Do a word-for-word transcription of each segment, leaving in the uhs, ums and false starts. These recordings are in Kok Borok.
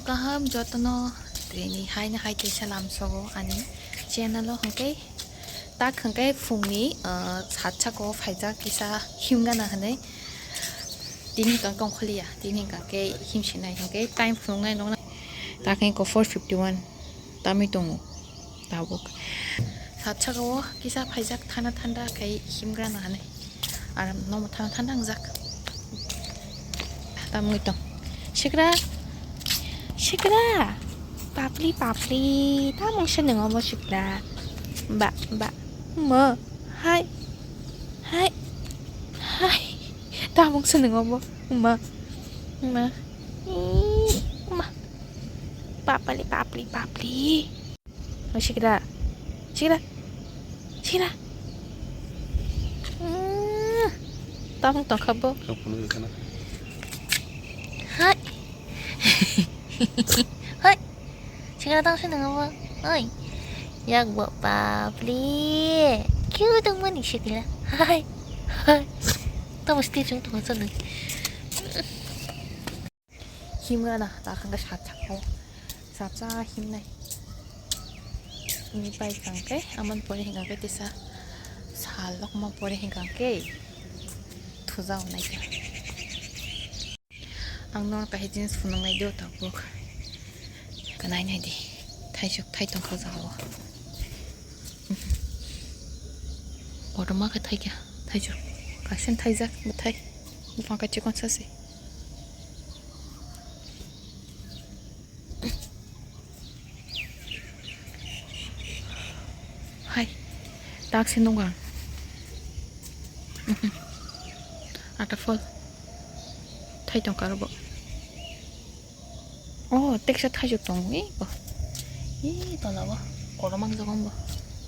Kaham jotono tini haino hai teisa lamsogo ani channel o hwnkhe tak hwnkhe phungni, ah, sat sako phaijak kisa himgana hwnwi. Tini hwnkhe tongkholiya, tini hwnkhe himsinai hwnkhe time phunuknai nokna. Tak hwnkhe four fifty one tamwi tongo. Tabuk sat saka o kisa phaijak thanda thanda khai himgrana hinwi aram nomo thanda thanda wngjak. Tamwi tong sikra, sikra, papli papli, tamung se nwngo bo sikra. Ba ba, mo, hai, hai, hai, tamung se nwngo bo, ma, ma, ii, ma, papli papli papli. Oh, sikra. Sikra. Sikra. Mm. Tamung tongkha bo. Hai. Hai. Sikra tang sini ngapa? Oi. Yak bo papli. Kyu tong mani sikra. Hai. Hai. Tamo stir chung tong sana. Himgana tak hwnkhe sat sako, sat sa himnai. Himwi pai hwnkhe, amoni pore hwnkhe tisa sal lokma pore hwnkhe thujao naikha. Ang nono kaisa jeans phunuknai do tabuk. Kanai nai di. Thaisuk thai tongkha jao. Kotorma khe thaikha, thaisuk. Kaisa thaijak bwthai. Buphang khe chikon sasi. Hai, tak se nukha. Ata phol. Thai tongkha aro bo. Oh, teksa thaisuk tongo, e bo. E tola bo. Kotorma wngjak bo.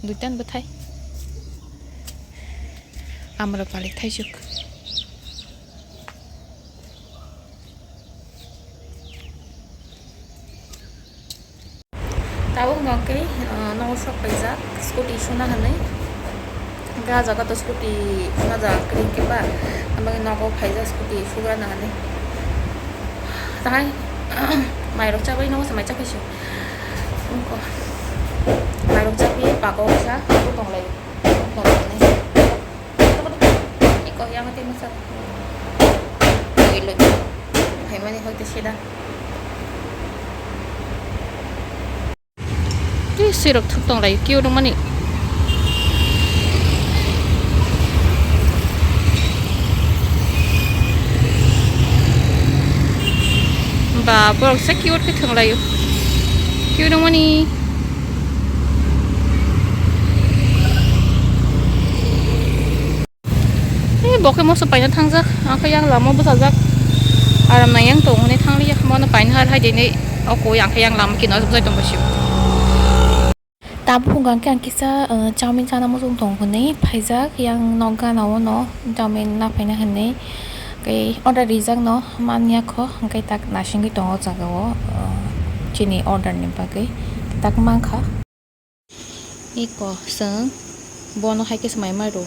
Duitan bwthai. Amrapali thaisuk. Tabuk no khe, ah, nogo sok paijak, scooty suna hinwi. Hwnkhe ah jaga to scooty suna jaga kwrwi hwnkhe ba, aboni nogo phaijak scooty sugrana hinwi. Tahai, mairok chabai nogo se mai chapai se. Wngkha. Mairok chabai pago kisa, tonglai. Iko yang ati masa. Ilo. Hai mani hoi te sida. Twi sirok thuk tong lai kio rwmani. Ba borok se kio khe thwng lai o. Kio rwmani. Tei bo khe moso paina thangjak, ang khe yang lama bwsajak. Aram nai yang tong hwnwi thang liya, bono paina har hai dini. O koi ang khe yang lama kino bwsai tong basio. Tabuk hwnkha khe ang kisa, uh, chowmin chana muchung tong hwnwi phaijak, yang nok gana o no chowmin na phaina hwnwi. Kei order rijak no man ya kho, hwnkhe tak nasingwi tongo o jaga o, uh, chini order ni bagwi tak mankha. Iko chwng bono hai khe swmai ma rw.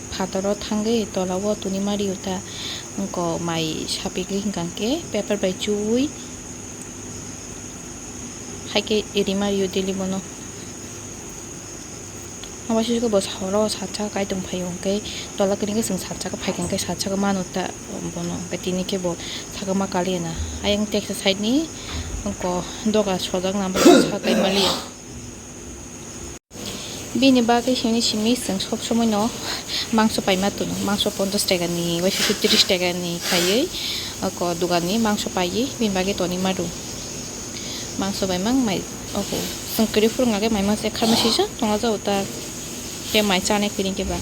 Phataro thangwi tola o tuni ma rw ta. Wngko mai sapigwi hwnkha khe paper bai chuwi hai khe rima rw daily bono. Abo sijikhe bo sahoro sat saka kai tong phaio hwnkhe tola kwrwngkhe chwng sat saka phaikha hwnkhe sat saka manu ta bono. Hwnkhe tini khe bo saka ma kaliya na. Ayang teksa side ni wngko doga sojak na bo saka kai maliya. Bini bagwi simi simi chwng sob somoi no mangso paima tono, mangso ponchash taka ni, waisa khe tris taka ni khaiwi, oko dogan ni mangso paiwi bini bagwi tonwi ma rw. Mangso bai mang mai, oko chwng kwrwi phuru hwnkhe mai mangso kharma sijak tongna jagao ta, tei mai chanai kwrwi hwnkhe ba.